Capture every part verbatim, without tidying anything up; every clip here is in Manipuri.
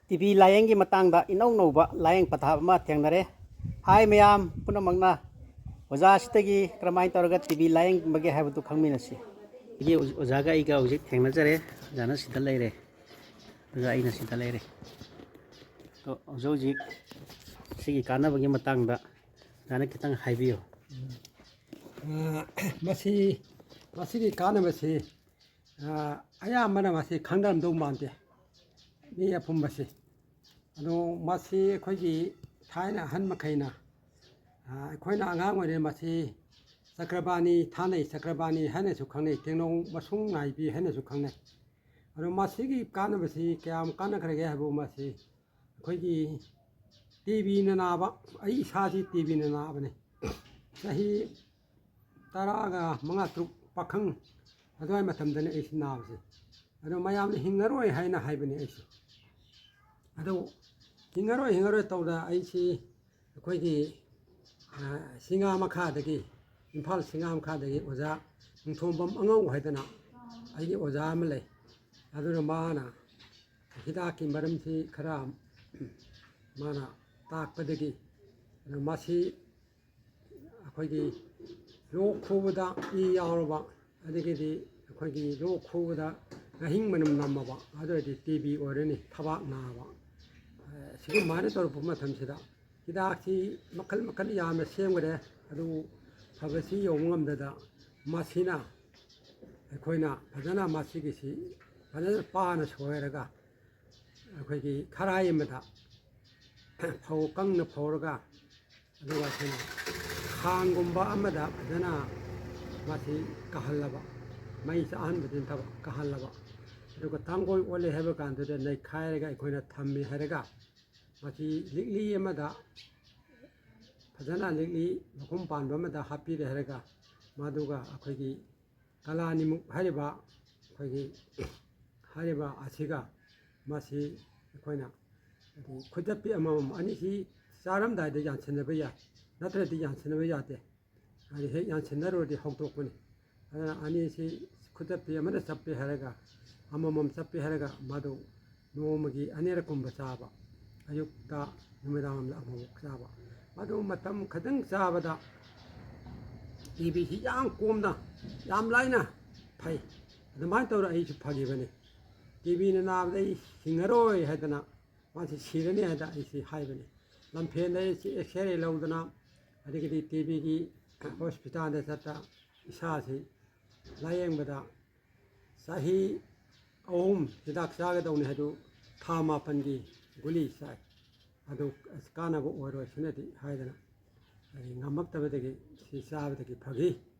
ꯇꯤ ꯕꯤ ꯂꯥꯌꯦꯡꯒꯤ ꯃꯇꯥꯡꯗ ꯏꯅꯧ ꯅꯧꯕ ꯂꯥꯌꯦꯡ ꯄꯊꯥꯞ ꯑꯃ ꯊꯦꯡꯅꯔꯦ꯫ ꯍꯥꯏ ꯃꯌꯥꯝ ꯄꯨꯝꯅꯃꯛꯅ ꯑꯣꯖꯥꯁꯤꯗꯒꯤ ꯀꯔꯝꯍꯥꯏꯅ ꯇꯧꯔꯒ ꯇꯤ ꯕꯤ ꯂꯥꯌꯦꯡꯕꯒꯦ ꯍꯥꯏꯕꯗꯨ ꯈꯪꯃꯤꯟꯅꯁꯤ꯫ ꯑꯩꯒꯤ ꯑꯣꯖꯥꯒ ꯑꯩꯒ ꯍꯧꯖꯤꯛ ꯊꯦꯡꯅꯖꯔꯦ꯫ ꯑꯣꯖꯥꯅ ꯁꯤꯗ ꯂꯩꯔꯦ, ꯑꯗꯨꯒ ꯑꯩꯅ ꯁꯤꯗ ꯂꯩꯔꯦ꯫ ꯑꯗꯣ ꯍꯧꯖꯤꯛ ꯍꯧꯖꯤꯛ ꯁꯤꯒꯤ ꯀꯥꯟꯅꯕꯒꯤ ꯃꯇꯥꯡꯗ ꯑꯣꯖꯥꯅ ꯈꯤꯇꯪ ꯍꯥꯏꯕꯤꯌꯨ꯫ ꯑ, ꯃꯁꯤ, ꯃꯁꯤꯒꯤ ꯀꯥꯟꯅꯕꯁꯤ, ꯑ, ꯑꯌꯥꯝꯕꯅ ꯃꯁꯤ ꯈꯪꯅꯔꯝꯗꯧ ꯃꯥꯟꯗꯦ, ꯃꯤ ꯑꯄꯨꯝꯕꯁꯤ꯫ ꯑꯗꯣ ꯃꯁꯤ ꯑꯩꯈꯣꯏꯒꯤ ꯊꯥꯏꯅ ꯑꯍꯟ ꯃꯈꯩꯅ, ꯑ, ꯑꯩꯈꯣꯏꯅ ꯑꯉꯥꯡ ꯑꯣꯏꯔꯤꯉꯩ ꯃꯁꯤ ꯆꯀ꯭ꯔꯕꯥꯅꯤ ꯊꯥꯅꯩ, ꯆꯀ꯭ꯔꯕꯥꯅꯤ ꯍꯥꯏꯅꯁꯨ ꯈꯪꯅꯩ, ꯇꯦꯡꯅꯧ ꯃꯁꯨꯡ ꯅꯥꯏꯕꯤ ꯍꯥꯏꯅꯁꯨ ꯈꯪꯅꯩ꯫ ꯑꯗꯣ ꯃꯁꯤꯒꯤ ꯀꯥꯟꯅꯕꯁꯤ ꯀꯌꯥꯝ ꯀꯥꯟꯅꯈ꯭ꯔꯒꯦ ꯍꯥꯏꯕꯨ, ꯃꯁꯤ ꯑꯩꯈꯣꯏꯒꯤ ꯇꯤ ꯕꯤꯅ ꯅꯥꯕ, ꯑꯩ ꯏꯁꯥꯁꯤ ꯇꯤ ꯕꯤꯅ ꯅꯥꯕꯅꯤ꯫ ꯆꯍꯤ ꯇꯔꯥꯒ ꯃꯉꯥ, ꯇꯔꯨꯛ, ꯄꯥꯈꯪ ꯑꯗꯨꯋꯥꯏ ꯃꯇꯝꯗꯅꯤ ꯑꯩꯁꯤ ꯅꯥꯕꯁꯦ꯫ ꯑꯗꯣ ꯃꯌꯥꯝꯅ ꯍꯤꯡꯉꯔꯣꯏ ꯍꯥꯏꯅ ꯍꯥꯏꯕꯅꯤ ꯑꯩꯁꯦ꯫ ꯑꯗꯣ ꯍꯤꯡꯉꯔꯣꯏ, ꯍꯤꯡꯉꯔꯣꯏ ꯇꯧꯗ ꯑꯩꯁꯤ ꯑꯩꯈꯣꯏꯒꯤ, ꯑ, ꯁꯤꯡꯉꯥ ꯃꯈꯥꯗꯒꯤ, ꯏꯝꯐꯥꯜ ꯁꯤꯡꯉꯥ ꯃꯈꯥꯗꯒꯤ ꯑꯣꯖꯥ ꯅꯤꯡꯊꯣꯝꯕꯝ ꯑꯉꯧ ꯍꯥꯏꯗꯅ ꯑꯩꯒꯤ ꯑꯣꯖꯥ ꯑꯃ ꯂꯩ꯫ ꯑꯗꯨꯅ ꯃꯥꯅ ꯍꯤꯗꯥꯛꯀꯤ ꯃꯔꯝꯁꯤ ꯈꯔ ꯃꯥꯅ ꯇꯥꯛꯄꯗꯒꯤ, ꯑꯗꯨ ꯃꯁꯤ ꯑꯩꯈꯣꯏꯒꯤ ꯂꯣꯛ ꯈꯨꯕꯗ ꯏ ꯌꯥꯎꯔꯕ, ꯑꯗꯒꯤꯗꯤ ꯑꯩꯈꯣꯏꯒꯤ ꯂꯣꯛ ꯈꯨꯕꯗ ꯉꯥꯍꯤꯡ ꯃꯅꯝ ꯅꯝꯃꯕ, ꯑꯗꯨ ꯑꯣꯏꯔꯗꯤ ꯇꯤ ꯕꯤ ꯑꯣꯏꯔꯅꯤ, ꯊꯕꯥꯛ ꯅꯥꯕ꯫ ꯑ, ꯁꯤꯒꯨꯝꯍꯥꯏꯅ ꯇꯧꯔꯛꯄ ꯃꯇꯝꯁꯤꯗ ꯍꯤꯗꯥꯛꯁꯤ ꯃꯈꯜ ꯃꯈꯜ ꯌꯥꯝꯅ ꯁꯦꯝꯈꯔꯦ, ꯑꯗꯨꯕꯨ ꯐꯕꯁꯤ ꯌꯧꯕ ꯉꯝꯗꯗ, ꯃꯁꯤꯅ ꯑꯩꯈꯣꯏꯅ ꯐꯖꯅ ꯃꯁꯤꯒꯤꯁꯤ ꯐꯖꯅ ꯄꯥꯅ ꯁꯣꯏꯔꯒ, ꯑꯩꯈꯣꯏꯒꯤ ꯈꯔꯥꯏ ꯑꯃꯗ ꯐꯧ ꯀꯪꯅ ꯐꯧꯔꯒ, ꯑꯗꯨꯒ ꯑꯩꯈꯣꯏꯅ ꯈꯥꯡꯒꯨꯝꯕ ꯑꯃꯗ ꯐꯖꯅ ꯃꯁꯤ ꯀꯥꯍꯜꯂꯕ, ꯃꯩ ꯆꯥꯍꯟꯕꯗꯤ ꯅꯠꯇꯕ, ꯀꯥꯍꯜꯂꯕ, ꯑꯗꯨꯒ ꯇꯥꯡꯒꯣꯏ ꯑꯣꯜꯂꯦ ꯍꯥꯏꯕ ꯀꯥꯟꯗꯨꯗ ꯅꯩꯈꯥꯏꯔꯒ ꯑꯩꯈꯣꯏꯅ ꯊꯝꯃꯦ ꯍꯥꯏꯔꯒ, ꯃꯁꯤ ꯂꯤꯛꯂꯤ ꯑꯃꯗ, ꯐꯖꯅ ꯂꯤꯛꯂꯤ ꯃꯈꯨꯝ ꯄꯥꯟꯕ ꯑꯃꯗ ꯍꯥꯞꯄꯤꯔꯦ ꯍꯥꯏꯔꯒ, ꯃꯗꯨꯒ ꯑꯩꯈꯣꯏꯒꯤ ꯀꯂꯥꯅꯤꯃꯨꯛ ꯍꯥꯏꯔꯤꯕ, ꯑꯩꯈꯣꯏꯒꯤ ꯍꯥꯏꯔꯤꯕ ꯑꯁꯤꯒ ꯃꯁꯤ ꯑꯩꯈꯣꯏꯅ ꯈꯨꯗꯞꯄꯤ ꯑꯃꯃꯝ ꯑꯅꯤꯁꯤ ꯆꯥꯔꯝꯗꯥꯏꯗ ꯌꯥꯟꯁꯤꯟꯅꯕ ꯌꯥꯏ, ꯅꯠꯇ꯭ꯔꯗꯤ ꯌꯥꯟꯁꯤꯟꯅꯕ ꯌꯥꯗꯦ꯫ ꯍꯥꯏꯗꯤ ꯍꯦꯛ ꯌꯥꯟꯁꯤꯟꯅꯔꯨꯔꯗꯤ ꯍꯧꯗꯣꯛꯄꯅꯤ꯫ ꯑꯗꯨꯅ ꯑꯅꯤꯁꯤ ꯈꯨꯗꯞꯄꯤ ꯑꯃꯅ ꯆꯞꯄꯦ ꯍꯥꯏꯔꯒ, ꯑꯃꯃꯝ ꯆꯞꯄꯦ ꯍꯥꯏꯔꯒ ꯃꯗꯨ ꯅꯣꯡꯃꯒꯤ ꯑꯅꯤꯔꯛꯀꯨꯝꯕ ꯆꯥꯕ, ꯑꯌꯨꯛꯇ, ꯅꯨꯃꯤꯗꯥꯡ ꯋꯥꯏꯔꯝꯗ ꯑꯃꯨꯛ ꯆꯥꯕ꯫ ꯑꯗꯨ ꯃꯇꯝ ꯈꯤꯇꯪ ꯆꯥꯕꯗ ꯇꯤ ꯕꯤꯁꯤ ꯌꯥꯝ ꯀꯣꯝꯅ, ꯌꯥꯝ ꯂꯥꯏꯅ ꯐꯩ꯫ ꯑꯗꯨꯃꯥꯏꯅ ꯇꯧꯔ ꯑꯩꯁꯨ ꯐꯈꯤꯕꯅꯤ꯫ ꯇꯤ ꯕꯤꯅ ꯅꯥꯕꯗ ꯑꯩ ꯍꯤꯡꯉꯔꯣꯏ ꯍꯥꯏꯗꯅ, ꯃꯥꯁꯤ ꯁꯤꯔꯅꯤ ꯍꯥꯏꯗ ꯑꯩꯁꯤ ꯍꯥꯏꯕꯅꯤ꯫ ꯂꯝꯐꯦꯜꯗ ꯑꯩꯁꯤ ꯑꯦꯛꯁꯔꯦ ꯂꯧꯗꯅ, ꯑꯗꯒꯤꯗꯤ ꯇꯤ ꯕꯤꯒꯤ ꯍꯣꯁꯄꯤꯇꯥꯜꯗ ꯆꯠꯇ, ꯏꯁꯥꯁꯤ ꯂꯥꯌꯦꯡꯕꯗ ꯆꯍꯤ ꯑꯍꯨꯝ ꯍꯤꯗꯥꯛ ꯆꯥꯒꯗꯧꯅꯤ ꯍꯥꯏꯗꯨ ꯊꯥ ꯃꯥꯄꯟꯒꯤ ꯒꯨꯂꯤ ꯆꯥꯏ꯫ ꯑꯗꯨ ꯑꯁ ꯀꯥꯟꯅꯕ ꯑꯣꯏꯔꯣꯏ ꯁꯤꯅꯗꯤ ꯍꯥꯏꯗꯅ ꯑꯩ ꯉꯝꯃꯛꯇꯕꯗꯒꯤ ꯁꯤ ꯆꯥꯕꯗꯒꯤ ꯐꯈꯤ꯫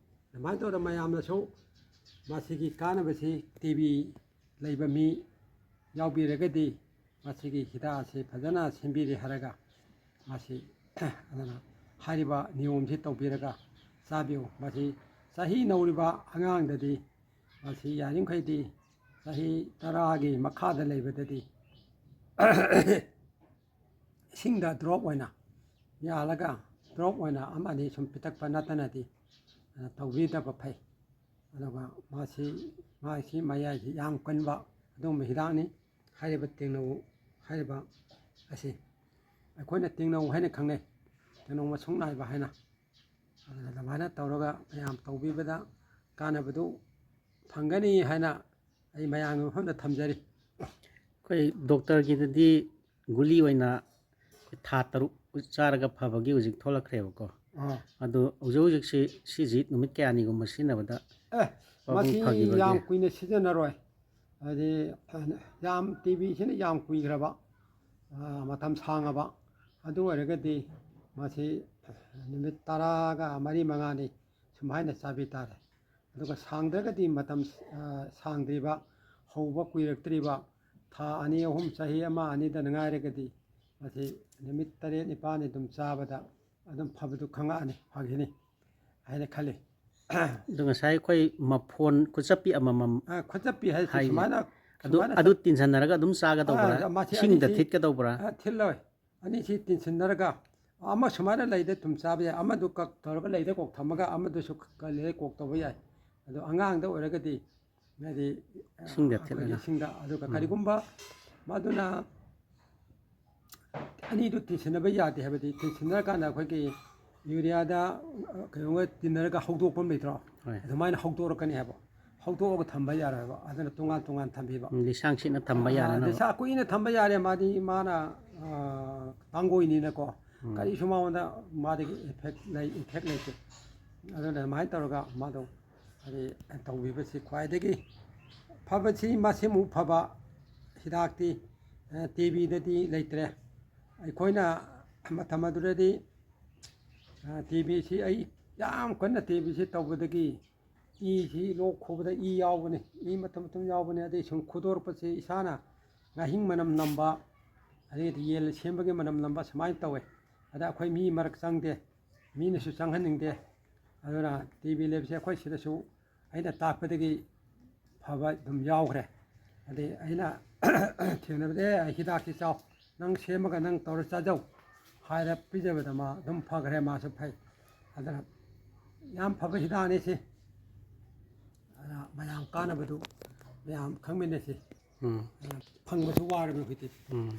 ꯑꯗꯨꯃꯥꯏꯅ ꯇꯧꯗꯅ ꯃꯌꯥꯝꯅꯁꯨ ꯃꯁꯤꯒꯤ ꯀꯥꯟꯅꯕꯁꯤ ꯇꯤ ꯕꯤ ꯂꯩꯕ ꯃꯤ ꯌꯥꯎꯕꯤꯔꯒꯗꯤ ꯃꯁꯤꯒꯤ ꯍꯤꯗꯥꯛ ꯑꯁꯤ ꯐꯖꯅ ꯁꯦꯝꯕꯤꯔꯦ ꯍꯥꯏꯔꯒ ꯃꯁꯤ ꯑꯗꯨꯅ ꯍꯥꯏꯔꯤꯕ ꯅꯤꯌꯣꯝꯁꯤ ꯇꯧꯕꯤꯔꯒ ꯆꯥꯕꯤꯌꯨ꯫ ꯃꯁꯤ ꯆꯍꯤ ꯅꯧꯔꯤꯕ ꯑꯉꯥꯡꯗꯗꯤ ꯃꯁꯤ ꯌꯥꯔꯤꯃꯈꯩꯗꯤ ꯆꯍꯤ ꯇꯔꯥꯒꯤ ꯃꯈꯥꯗ ꯂꯩꯕꯗꯗꯤ ꯏꯁꯤꯡꯗ ꯗ꯭ꯔꯣꯞ ꯑꯣꯏꯅ ꯌꯥꯜꯂꯒ ꯗ꯭ꯔꯣꯞ ꯑꯣꯏꯅ ꯑꯃ ꯑꯅꯤ ꯁꯨꯝ ꯄꯤꯊꯛꯄ ꯅꯠꯇꯅꯗꯤ, ꯑ, ꯇꯧꯕꯤꯗꯕ ꯐꯩ꯫ ꯑꯗꯨꯒ ꯃꯥꯁꯤ, ꯃꯥꯁꯤ ꯃꯌꯥꯏꯁꯤ ꯌꯥꯝ ꯀꯟꯕ ꯑꯗꯨꯒꯨꯝꯕ ꯍꯤꯗꯥꯛꯅꯤ꯫ ꯍꯥꯏꯔꯤꯕ ꯇꯦꯡꯅꯧ ꯍꯥꯏꯔꯤꯕ ꯑꯁꯤ ꯑꯩꯈꯣꯏꯅ ꯇꯦꯡꯅꯧ ꯍꯥꯏꯅ ꯈꯪꯅꯩ꯫ ꯇꯦꯡꯅꯧ ꯃꯁꯨꯡ ꯅꯥꯏꯕ ꯍꯥꯏꯅ꯫ ꯑꯗꯨꯅ ꯑꯗꯨꯃꯥꯏꯅ ꯇꯧꯔꯒ ꯃꯌꯥꯝ ꯇꯧꯕꯤꯕꯗ ꯀꯥꯟꯅꯕꯗꯨ ꯐꯪꯒꯅꯤ ꯍꯥꯏꯅ ꯑꯩ ꯃꯌꯥꯝꯒꯤ ꯃꯐꯝꯗ ꯊꯝꯖꯔꯤ꯫ ꯑꯩꯈꯣꯏ ꯗꯣꯛꯇꯔꯒꯤꯗꯗꯤ ꯒꯨꯂꯤ ꯑꯣꯏꯅ ꯑꯩꯈꯣꯏ ꯊꯥ ꯇꯔꯨꯛ ꯆꯥꯔꯒ ꯐꯕꯒꯤ ꯍꯧꯖꯤꯛ ꯊꯣꯛꯂꯛꯈ꯭ꯔꯦꯕꯀꯣ꯫ ꯑꯥ꯫ ꯑꯗꯣ ꯍꯧꯖꯤꯛ ꯍꯧꯖꯤꯛꯁꯤ ꯁꯤꯁꯤ ꯅꯨꯃꯤꯠ ꯀꯌꯥꯅꯤꯒꯨꯝꯕ ꯁꯤꯖꯤꯟꯅꯕꯗ ꯑꯦ, ꯄꯥꯕꯨꯡ ꯃꯁꯤ ꯐꯈꯤꯕꯒꯦ? ꯌꯥꯝ ꯀꯨꯏꯅ ꯁꯤꯖꯤꯟꯅꯔꯣꯏ꯫ ꯍꯥꯏꯗꯤ, ꯌꯥꯝ, ꯇꯤ ꯕꯤꯁꯤꯅ ꯌꯥꯝ ꯀꯨꯏꯈ꯭ꯔꯕ, ꯑ, ꯃꯇꯝ ꯁꯥꯡꯉꯕ꯫ ꯑꯗꯨ ꯑꯣꯏꯔꯒꯗꯤ ꯃꯁꯤ ꯅꯨꯃꯤꯠ ꯇꯔꯥꯒ ꯃꯔꯤ ꯃꯉꯥꯅꯤ ꯁꯨꯃꯥꯏꯅ ꯆꯥꯕꯤ ꯇꯥꯔꯦ꯫ ꯑꯗꯨꯒ ꯁꯥꯡꯗ꯭ꯔꯒꯗꯤ ꯃꯇꯝ, ꯑ, ꯁꯥꯡꯗ꯭ꯔꯤꯕ, ꯍꯧꯕ ꯀꯨꯏꯔꯛꯇ꯭ꯔꯤꯕ, ꯊꯥ ꯑꯅꯤ, ꯑꯍꯨꯝ, ꯆꯍꯤ ꯑꯃ, ꯑꯅꯤꯗ ꯉꯥꯏꯔꯒꯗꯤ ꯃꯁꯤ ꯅꯨꯃꯤꯠ ꯇꯔꯦꯠ, ꯅꯤꯄꯥꯜꯅꯤ ꯑꯗꯨꯝ ꯆꯥꯕꯗ ꯑꯗꯨꯝ ꯐꯕꯗꯨ ꯈꯪꯉꯛꯑꯅꯤ, ꯐꯈꯤꯅꯤ ꯍꯥꯏꯅ ꯈꯜꯂꯤ꯫ ꯑꯗꯣ ꯉꯁꯥꯏ ꯑꯩꯈꯣꯏ ꯃꯐꯣꯟ ꯈꯨꯆꯞꯄꯤ ꯑꯃꯃꯝ ꯑ, ꯈꯨꯆꯞꯄꯤ ꯍꯥꯏꯁꯤ ꯍꯥꯏꯅꯦ꯫ ꯁꯨꯃꯥꯏꯅ, ꯑꯗꯨ, ꯁꯨꯃꯥꯏꯅ ꯑꯗꯨ ꯆꯞ-, ꯇꯤꯟꯁꯤꯟꯅꯔꯒ ꯑꯗꯨꯝ ꯆꯥꯒꯗꯧꯕ꯭ꯔꯥ? ꯑ, ꯃꯁꯤ ꯏꯁꯤꯡꯗ ꯑꯅꯤꯁꯤ, ꯊꯤꯠꯀꯗꯧꯕ꯭ꯔꯥ? ꯑ, ꯊꯤꯠꯂꯣꯏ꯫ ꯑꯅꯤꯁꯤ ꯇꯤꯟꯁꯤꯟꯅꯔꯒ ꯑꯃ ꯁꯨꯃꯥꯏꯅ ꯂꯩꯗ ꯊꯨꯝ ꯆꯥꯕ ꯌꯥꯏ, ꯑꯃꯗꯨ ꯀꯛ ꯇꯧꯔꯒ ꯂꯩꯗ ꯀꯣꯛ ꯊꯝꯃꯒ ꯑꯃꯗꯨꯁꯨ ꯀꯛ-, ꯂꯩꯗ ꯀꯣꯛ ꯇꯧꯕ ꯌꯥꯏ꯫ ꯑꯗꯣ ꯑꯉꯥꯡꯗ ꯑꯣꯏꯔꯒꯗꯤ ꯍꯥꯏꯗꯤ, ꯏꯁꯤꯡꯗ ꯑꯩꯈꯣꯏꯒꯤ ꯊꯤꯠꯂꯒ꯫ ꯏꯁꯤꯡꯗ, ꯑꯗꯨꯒ ꯎꯝ꯫ ꯀꯔꯤꯒꯨꯝꯕ ꯃꯗꯨꯅ ꯑꯅꯤꯗꯨ ꯇꯤꯟꯁꯤꯟꯅꯕ ꯌꯥꯗꯦ, ꯍꯥꯏꯕꯗꯤ ꯇꯤꯟꯁꯤꯟꯅꯔꯀꯥꯟꯗ ꯑꯩꯈꯣꯏꯒꯤ ꯌꯨꯔꯤꯌꯥꯗ, ꯑ, ꯀꯩꯅꯣꯒ ꯇꯤꯟꯅꯔꯒ ꯍꯧꯗꯣꯛꯄ ꯑꯃ ꯂꯩꯇ꯭ꯔꯣ? ꯍꯣꯏ꯫ ꯑꯗꯨꯃꯥꯏꯅ ꯍꯧꯗꯣꯔꯛꯀꯅꯤ ꯍꯥꯏꯕ꯫ ꯍꯧꯗꯣꯛꯑꯒ ꯊꯝꯕ ꯌꯥꯔꯣꯏ ꯍꯥꯏꯕ꯫ ꯑꯗꯨꯅ ꯇꯣꯉꯥꯟ ꯇꯣꯉꯥꯟ ꯊꯝꯕꯤꯕ꯫ ꯎꯝ, ꯂꯤꯁꯥꯡ ꯁꯤꯠꯅ ꯊꯝꯕ ꯑꯥ, ꯌꯥꯅꯅꯕ꯫ ꯂꯤꯁꯥ ꯀꯨꯏꯅ ꯊꯝꯕ ꯌꯥꯔꯦ꯫ ꯃꯥꯗꯤ, ꯃꯥꯅ, ꯑꯥ, ꯇꯥꯡꯒꯣꯏꯅꯤꯅꯀꯣ꯫ ꯎꯝ꯫ ꯀꯔꯤꯁꯨ ꯃꯉꯣꯟꯗ, ꯃꯥꯗꯒꯤ effect ꯂꯩ, effect ꯂꯩꯇꯦ꯫ ꯑꯗꯨꯅ ꯑꯗꯨꯃꯥꯏꯅ ꯇꯧꯔꯒ ꯃꯥꯗꯣ ꯍꯥꯏꯗꯤ ꯇꯧꯕꯤꯕꯁꯤ ꯈ꯭ꯋꯥꯏꯗꯒꯤ ꯐꯕꯁꯤ, ꯃꯁꯤꯃꯨꯛ ꯐꯕ ꯍꯤꯗꯥꯛꯇꯤ, ꯑ, ꯇꯤ ꯕꯤꯗꯗꯤ ꯂꯩꯇ꯭ꯔꯦ꯫ ꯑꯩꯈꯣꯏꯅ ꯃꯇꯝ ꯑꯗꯨꯗꯗꯤ, ꯑ, ꯇꯤ ꯕꯤꯁꯤ ꯑꯩ ꯌꯥꯝ ꯀꯟꯅ ꯇꯤ ꯕꯤꯁꯤ ꯇꯧꯕꯗꯒꯤ ꯏꯁꯤ ꯂꯣꯛ ꯈꯨꯕꯗ ꯏ ꯌꯥꯎꯕꯅꯤ, ꯏ ꯃꯇꯨꯝ ꯃꯇꯨꯝ ꯌꯥꯎꯕꯅꯤ꯫ ꯑꯗꯩ ꯁꯨꯝ ꯈꯨꯗꯣꯔꯛꯄꯁꯤ ꯏꯁꯥꯅ ꯉꯥꯍꯤꯡ ꯃꯅꯝ ꯅꯝꯕ, ꯑꯗꯩꯗꯤ ꯌꯦꯟ ꯁꯦꯝꯕꯒꯤ ꯃꯅꯝ ꯅꯝꯕ ꯁꯨꯃꯥꯏꯅ ꯇꯧꯋꯦ꯫ ꯑꯗ ꯑꯩꯈꯣꯏ ꯃꯤ ꯃꯔꯛ ꯆꯪꯗꯦ, ꯃꯤꯅꯁꯨ ꯆꯪꯍꯟꯅꯤꯡꯗꯦ꯫ ꯑꯗꯨꯅ ꯇꯤ ꯕꯤ ꯂꯩꯕꯁꯦ ꯑꯩꯈꯣꯏ ꯁꯤꯗꯁꯨ ꯑꯩꯅ ꯇꯥꯛꯄꯗꯒꯤ ꯐꯕ ꯑꯗꯨꯝ ꯌꯥꯎꯈ꯭ꯔꯦ꯫ ꯑꯗꯩ ꯑꯩꯅ ꯊꯦꯡꯅꯕꯗ, "ꯑꯦ, ꯍꯤꯗꯥꯛꯁꯤ ꯆꯥꯎ, ꯅꯪ ꯁꯦꯝꯃꯒ ꯅꯪ ꯇꯧꯔ ꯆꯥꯖꯧ" ꯍꯥꯏꯔ ꯄꯤꯖꯕꯗ ꯃꯥ ꯑꯗꯨꯝ ꯐꯈ꯭ꯔꯦ, ꯃꯥꯁꯨ ꯐꯩ꯫ ꯑꯗꯨꯅ ꯌꯥꯝ ꯐꯕ ꯍꯤꯗꯥꯛꯅꯤ ꯁꯤ꯫ ꯑꯗꯨꯅ ꯃꯌꯥꯝ ꯀꯥꯟꯅꯕꯗꯨ ꯃꯌꯥꯝ ꯈꯪꯃꯤꯟꯅꯁꯤ꯫ ꯎꯝ꯫ ꯑꯗꯨꯅ ꯐꯪꯕꯁꯨ ꯋꯥꯔꯕꯅꯤ ꯍꯧꯖꯤꯛꯇꯤ꯫ ꯎꯝ꯫